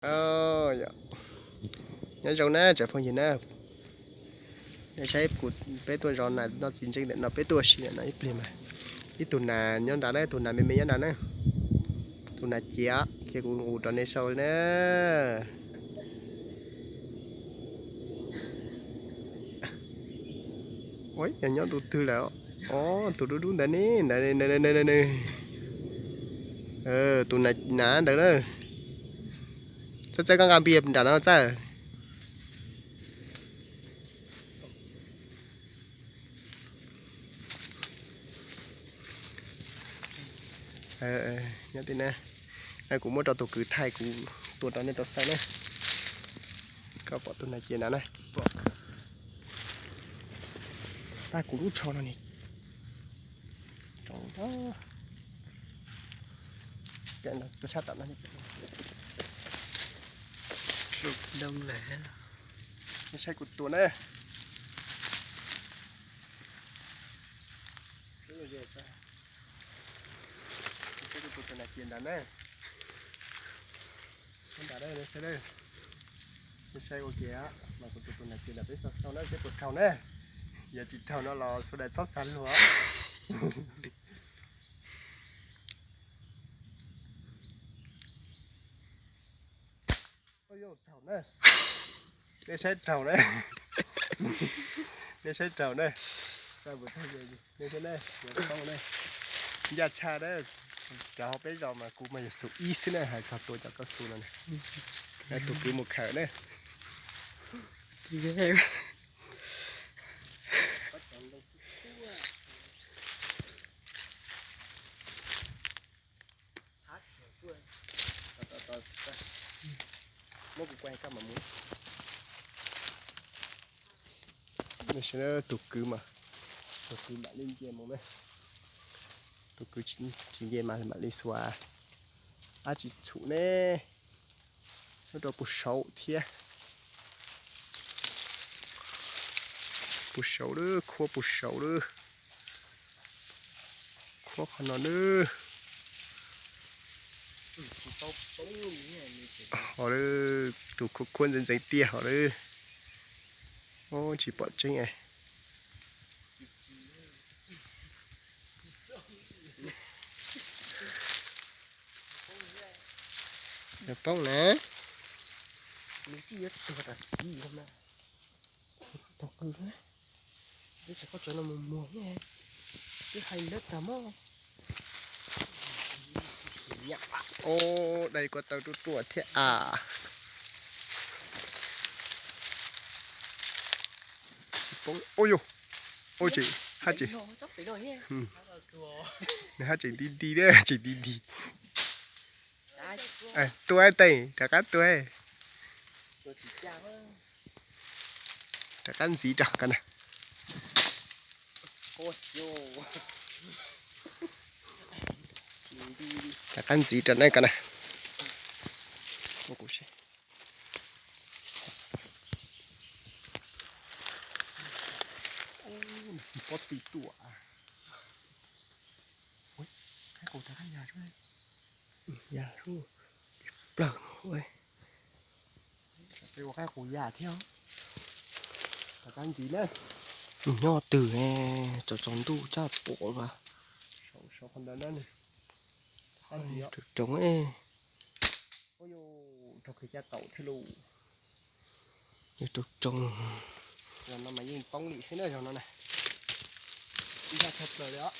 Nyob zoo na tsoom phooj ywg na, nej saib kuv, peb tuaj zov nas noj txiv ntseej ntawm no, peb tuaj ua si ntawm no ib pliag mas ib tug nas nyob nrad na, tus nas me me nyob nrad na, tus nas ciav kiag kuv nqus rau nej saib na. Ua yog nyob tus twg lawm? Tus dub dub ntawd ne, tus nas ntawd na, txawj txawj koj nqa npias nram no txawj. Nyob tib na, kuv muab rau tus kwv thaij kuv tua rau nej tau xav na. Koj pom tus nas ciav na na, pom. Tag kuv lub tsho no ni, rau tus sab tom no, zoo lawm, nej saib kuv tua na. Saib kuv tus nas ciav ntawd na. Ntawd, nej saib ua ke mas kuv tus nas ciav ntawd peb xauj xauj na seb puas raug na. Yog tsis raug no los sawv daws txhob xav luag. Raug na, nej saib raug na, nej saib raug na. Ncaj tshaj na, cov hauv peb zos mas kuv mas yog xu ib xwb na, hais txog tua cov koj xu no na. Tus kwv mus khawm na. Muab kuv kuaj koj mam mus. Tus kwv mas, tus kwv mam li nce mus na. Tus kwv tsis nce mas mam li xuas dab tsi txhum ne. Nyob rau puag saud thiab. Puag saud lawm, khuab puag saud lawm. Khuab qhov no lawm. Ho lawm, tus khuab khuab ntxeev ntxeev tiag ho lawm. Tsis pom tseeb. Poob na. Twb hais lawv tag mog. Dai ko taw ruaj ruaj thiab as. Poob, ua yus, ua tseem haj tseem, nws haj tseem di di, tseem di di. Tua teem rov qab tua, rov qab ntxiv rau ko na. Rov qab ntxiv rau na ko na. Pob tw tuaj. Qaib qus rov qab ya, ya plaws no. Ua qaib qus ya thiab. Rov qab ntxiv na. Nyob twg, tsaus tsaus ntuj tsam pom mas. Rau rau. Ua cas taum thiab lauj. Rau rau. Zaum no mas yeej poob li xwb na zaum no na. Ib zaj tshaj plaws li os.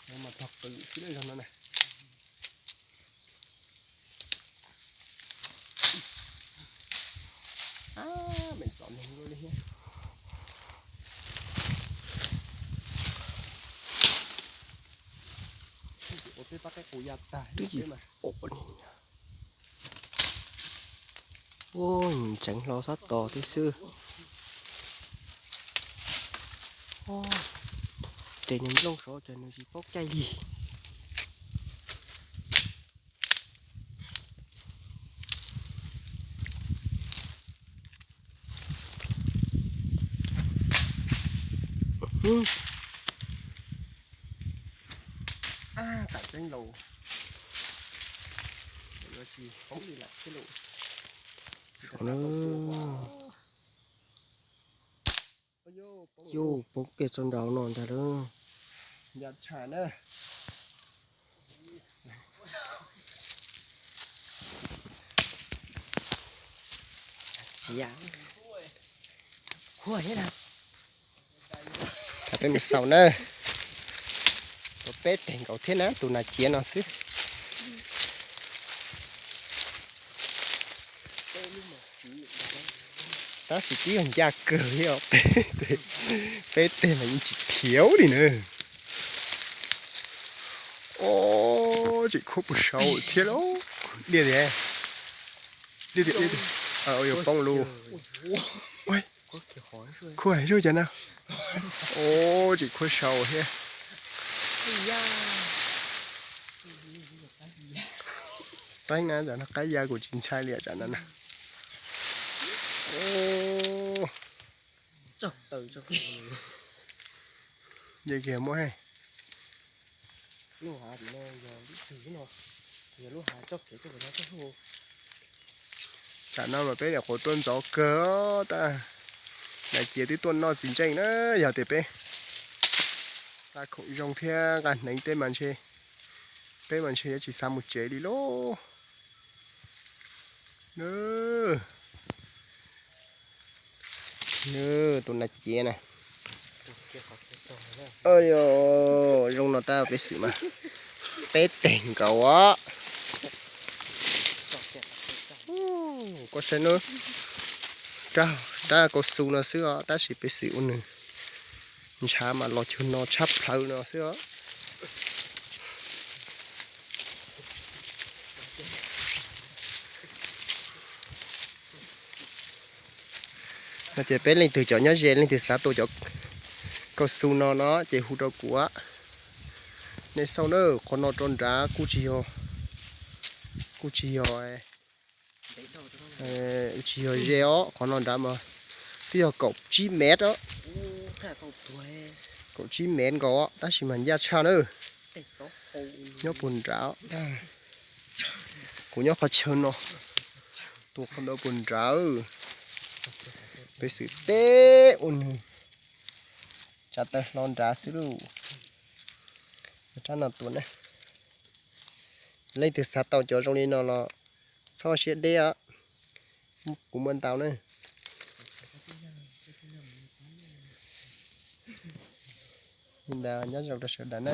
Zaum no mas tog qws xwb na zaum no na. Meem txom neeg li thiab. Ua peb pab qaib qus ya tag twb tsis pom li. Ua ntseev hlo sab tod thiab xwb. Ces nws nplooj saud ces nws tsis paub caij li. Tam tseeb lauj. Yus poob kiag tso nraud no ntag lauj. Peb mus xaus na. Tus peb teg nkaus thiab na, tus nas ciav no xwb. Tab sis twb yog ncaj kawg thiab, peb teg mas yeej tsis khiav li na. Ob, tseem khuab puas sau thiab lauj. Liaj tiag, liaj tiag, liaj tiag. Yuav poob lawm. Khuab heev zuj cas na. Ob, tseem khuab sau thiab. Qeeb na, tsam no qaib ya kuv tsis ntshai li tsam no na. Nce kiag muab he. Tsam no mas peb nyuam qhuav tuaj ntxov kawg tab, nas ciav twb tuaj noj txiv ntseej na. Yog tias peb nqa khoom zoo thiab nqa hneev tej mas ntshe peb mas ntshe yuav tsis xav mus tsev li lauj. Tus nas ciav na. Zoo no tab peb xwm mas peb teg nkaus os. Koj saib na, rab, rab kaus xu no xwb os, tab sis peb xwm ua nws ntshav mas los cuag no tshab plaws no xwb os. No ces peb leej twg cov nyob ze leej twg xav tua cov kaus xu no no ces hu rau kuv. Nej xauj na, qhov no rau nrad kuj tsis yog, kuj tsis yog, tsis yog ze os, qhov no nrad mas twb yog kaum tsib mev os. Kaum tsib mev nkaus os, tab sis mas ncaj tshaj na. Nyob puag nrad, kuv nyob qhov chaw no, tus qhov ntawd puag nrad. Peb xwm teb ua nws tsav taw hlo nrad xwb lauj. Rab no tua na. Leej twg xav tau cov zoo li no los txhob siab deb os. Kuv muaj ntau na. Li ntawd nyob zoo rau sawv daws na.